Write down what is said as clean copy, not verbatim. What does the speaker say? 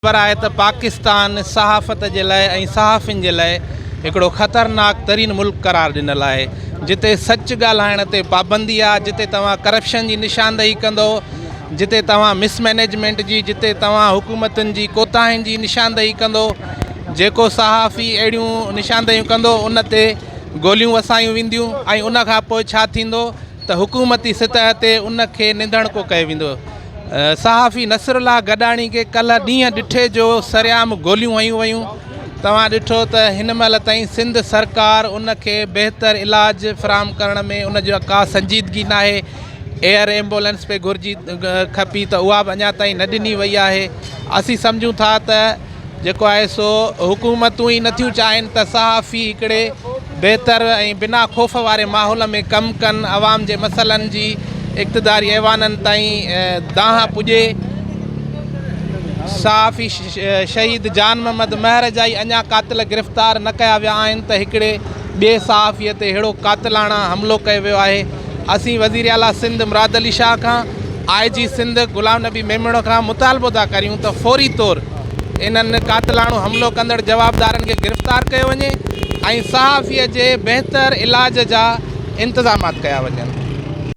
خبر آهي ته پاڪستان صحافت جي لاء ۽ صحافين جي لاء هڪڙو خطرناڪ ترين ملڪ قرار ڏنل آهي جتي سچ ڳالهائڻ تي پابندي آهي جتي توهان ڪرپشن جي نشاندهي ڪندو جتي توهان مس مئنيجمينٽ جي جتي توهان حڪومتن جي ڪوتاهين جي نشاندهي ڪندو جيڪو صحافي اهڙيون نشاندهيون ڪندو ان تي گوليون وسايون وينديون ۽ ان کان پوء ڇا ٿيندو ته حڪومتي سطح تي ان کي نڌڻڪو ڪيو ويندو. صحافي نصرالله گڏاڻي کي ڪلهه ڏينهن ڏٺي جو سرعام گوليون هنيون ويون، توهان ڏٺو ته هن مهل تائين سنڌ سرڪار ان کي بهتر علاج فراهم ڪرڻ ۾ ان جا ڪا سنجيدگي ناهي، ايئر ايمبولينس پئي گهرجي کپي ته اها به اڃا تائين نه ڏني وئي آهي، اسين سمجهون ٿا ته جيڪو آهي سو حڪومتون ئي نٿيون چاهين ته صحافي هڪڙي بهتر ۽ بنا خوف واري ماحول ۾ ڪم ڪن، عوام جي مسئلن جي اقتداري ايوانن تائين دانهن پڄي. صحافي شهيد جان محمد مهر جا ئي اڃا قاتل گرفتار نه ڪيا ويا آهن ته هڪڙي ٻئي صحافي تي ههڙو قاتلاڻا حملو ڪيو ويو آهي. اسين وزيراعليٰ سنڌ مراد علي شاهه کان، آء جي سنڌ غلام نبي ميمڻ کان مطالبو ٿا ڪريون ته فوري طور انهن قاتلاڻو حملو ڪندڙ جوابدارن کي گرفتار ڪيو وڃي ۽ صحافي جي بهتر علاج جا انتظامات ڪيا وڃن.